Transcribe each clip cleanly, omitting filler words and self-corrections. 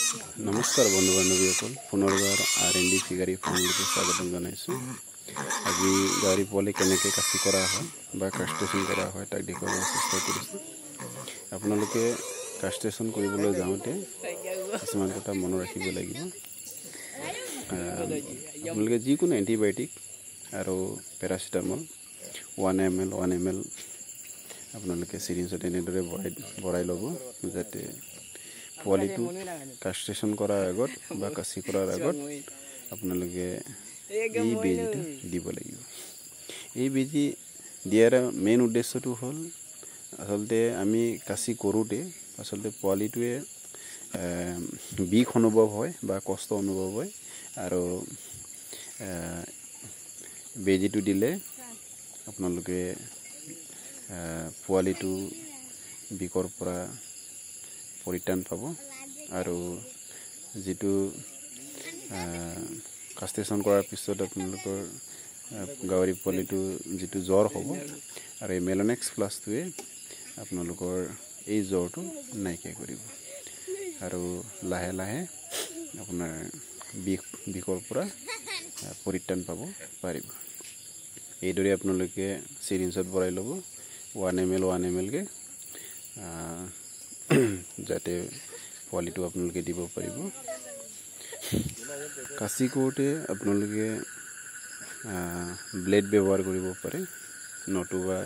নমস্কাৰ বন্ধু বান্ধৱীসকল, পুনৰবাৰ আৰ এন ডি ফিগাৰী ফাৰ্মলৈকে স্বাগতম জনাইছোঁ। আজি গাহৰি পোৱালি কেনেকৈ কাচি কৰা হয় বা কাষ্ট্ৰেশ্যন কৰা হয় তাক দেখুৱাব চেষ্টা কৰিছোঁ। আপোনালোকে কাষ্ট্ৰেশ্যন কৰিবলৈ যাওঁতে কিছুমান কথা মনত ৰাখিব লাগিব। আপোনালোকে যিকোনো এণ্টিবায়'টিক আৰু পেৰাচিটামল 1 ml 1 ml আপোনালোকে চিৰিঞ্জত এনেদৰে ভৰাই ভৰাই ল'ব, যাতে পোৱালিটো কাষ্ট্ৰেশ্যন কৰাৰ আগত বা কাচি কৰাৰ আগত আপোনালোকে এই বেজীটো দিব লাগিব। এই বেজী দিয়াৰ মেইন উদ্দেশ্যটো হ'ল, আচলতে আমি কাচি কৰোঁতে আচলতে পোৱালিটোৱে বিষ অনুভৱ হয় বা কষ্ট অনুভৱ হয় আৰু বেজীটো দিলে আপোনালোকে পোৱালিটো বিষৰ পৰা পৰিত্ৰাণ পাব আৰু যিটো কাষ্ট্ৰেশ্যন কৰাৰ পিছত আপোনালোকৰ গাহৰি পোৱালিটো যিটো জ্বৰ হ'ব আৰু এই মেলনেক্স প্লাছটোৱে আপোনালোকৰ এই জ্বৰটো নাইকিয়া কৰিব আৰু লাহে লাহে আপোনাৰ বিষৰ পৰা পৰিত্ৰাণ পাব পাৰিব। এইদৰে আপোনালোকে চিৰিঞ্জত ভৰাই ল'ব 1 ml 1 M এলকৈ, যাতে পোৱালিটো আপোনালোকে দিব পাৰিব। কাচি কৰোঁতে আপোনালোকে ব্লেড ব্যৱহাৰ কৰিব পাৰে, নতুবা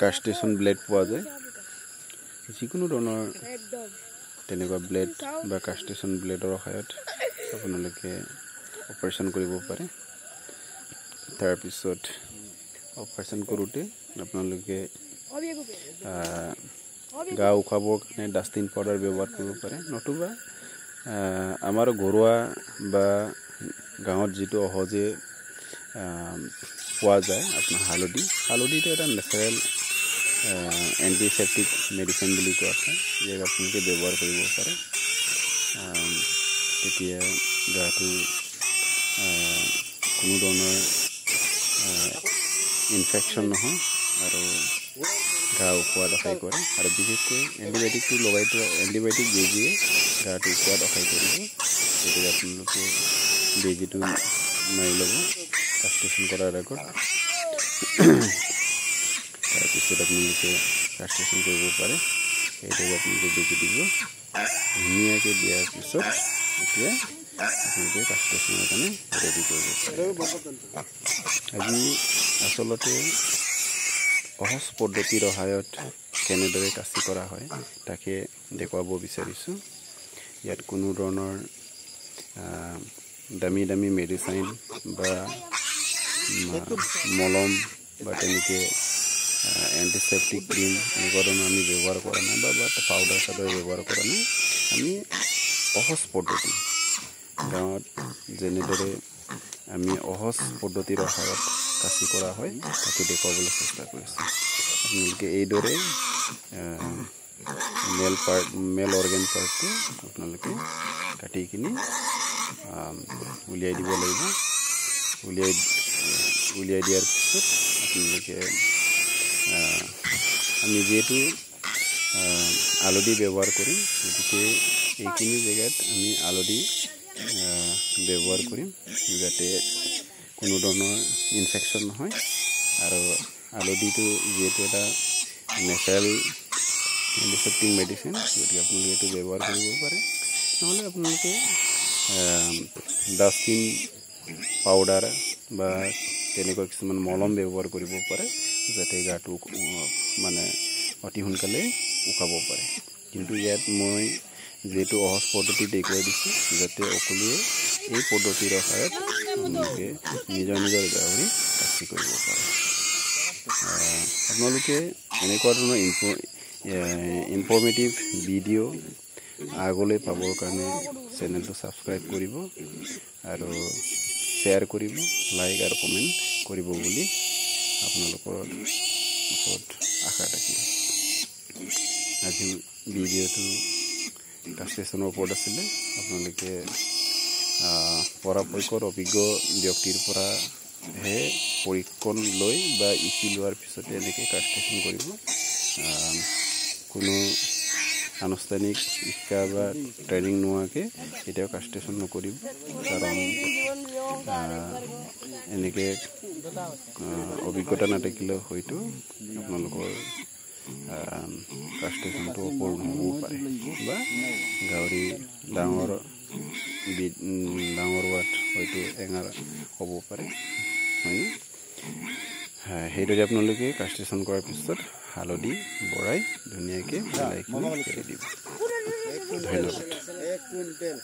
কাষ্ট্ৰেশ্যন ব্লেড পোৱা যায়। যিকোনো ধৰণৰ তেনেকুৱা ব্লেড বা কাষ্ট্ৰেশ্যন ব্লেডৰ সহায়ত আপোনালোকে অপাৰেশ্যন কৰিব পাৰে। তাৰপিছত অপাৰেশ্যন কৰোঁতে আপোনালোকে গা উখাবৰ কাৰণে ডাষ্টিন পাউডাৰ ব্যৱহাৰ কৰিব পাৰে, নতুবা আমাৰ ঘৰুৱা বা গাঁৱত যিটো সহজে পোৱা যায় আপোনাৰ হালধি। হালধিটো এটা নেচাৰেল এণ্টিছেপ্টিক মেডিচিন বুলি কোৱা হয়, ইয়াক আপোনালোকে ব্যৱহাৰ কৰিব পাৰে। তেতিয়া গাটো কোনো ধৰণৰ ইনফেকশ্যন নহয় আৰু ঘা উখোৱাত সহায় কৰে। আৰু বিশেষকৈ এণ্টিবায়'টিকটো লগাই থোৱা এণ্টিবায়'টিক বেজীয়ে গাটো উখোৱাত সহায় কৰিব। গতিকে আপোনালোকে বেজীটো মাৰি ল'ব কাষ্ট্ৰেশ্যন কৰাৰ আগত, তাৰপিছত আপোনালোকে কাষ্ট্ৰেশ্যন কৰিব পাৰে। এইদৰে আপোনালোকে বেজী দিব। ধুনীয়াকৈ দিয়াৰ পিছত এতিয়া আপোনালোকে কাষ্ট্ৰেশ্যনৰ কাৰণে ৰেডি কৰিব পাৰে। আজি আচলতে সহজ পদ্ধতিৰ সহায়ত কেনেদৰে কাচি কৰা হয় তাকে দেখুৱাব বিচাৰিছোঁ। ইয়াত কোনো ধৰণৰ দামী দামী মেডিচাইন বা মলম বা তেনেকৈ এণ্টিছেপ্টিক ক্ৰীম এনেকুৱা ধৰণৰ আমি ব্যৱহাৰ কৰা নাই বা পাউডাৰ চাউডাৰ ব্যৱহাৰ কৰা নাই। আমি সহজ পদ্ধতি, গাঁৱত যেনেদৰে আমি সহজ পদ্ধতিৰ সহায়ত কাচি কৰা হয় তাকে দেখুৱাবলৈ চেষ্টা কৰিছোঁ। আপোনালোকে এইদৰে মেল পাৰ্ট, মেল অৰ্গেন পাৰ্টটো আপোনালোকে কাটি কিনি উলিয়াই দিব লাগিব। উলিয়াই উলিয়াই দিয়াৰ পিছত আপোনালোকে আমি যিহেতু হালধি ব্যৱহাৰ কৰিম, গতিকে এইখিনি জেগাত আমি হালধি ব্যৱহাৰ কৰিম যাতে কোনো ধৰণৰ ইনফেকশ্যন নহয়। আৰু হালধিটো যিহেতু এটা নেচাৰেল এণ্টিছেপ্টিক মেডিচিন, গতিকে আপোনালোকে এইটো ব্যৱহাৰ কৰিব পাৰে। নহ'লে আপোনালোকে ডাষ্টিন পাউডাৰ বা তেনেকুৱা কিছুমান মলম ব্যৱহাৰ কৰিব পাৰে, যাতে গাটো মানে অতি সোনকালে উখাব পাৰে। কিন্তু ইয়াত মই যিহেতু সহজ পদ্ধতি দেখুৱাই দিছোঁ, যাতে সকলোৱে এই পদ্ধতিৰ সহায়ত আপোনালোকে নিজৰ নিজৰ গাহৰি কাচি কৰিব পাৰে। আপোনালোকে এনেকুৱা ধৰণৰ ইনফৰ্মেটিভ ভিডিঅ' আগলৈ পাবৰ কাৰণে চেনেলটো ছাবস্ক্ৰাইব কৰিব আৰু শ্বেয়াৰ কৰিব, লাইক আৰু কমেণ্ট কৰিব বুলি আপোনালোকৰ ওচৰত আশা থাকিল। আজি ভিডিঅ'টো কাষ্ট্ৰেশ্যনৰ ওপৰত আছিলে। আপোনালোকে পৰাপক্ষত অভিজ্ঞ ব্যক্তিৰ পৰাহে প্ৰশিক্ষণ লৈ বা শিকি লোৱাৰ পিছতে এনেকৈ কাষ্ট্ৰেশ্যন কৰিব। কোনো আনুষ্ঠানিক শিক্ষা বা ট্ৰেইনিং নোহোৱাকৈ কেতিয়াও কাষ্ট্ৰেশ্যন নকৰিব, কাৰণ এনেকৈ অভিজ্ঞতা নাথাকিলেও হয়তো আপোনালোকৰ কাষ্ট্ৰেশ্যনটো অপূৰ্ণ হ'বও পাৰে বা গাহৰি ডাঙৰ ডাঙৰ হোৱাত হয়তো এঙাৰ হ'ব পাৰে, হয়নে? সেইদৰে আপোনালোকে কাষ্ট্ৰেশ্যন কৰাৰ পিছত হালধি বৰাই ধুনীয়াকৈ মিলাইখিনি এৰি দিব। ধন্যবাদ। 1 কুইণ্টেল।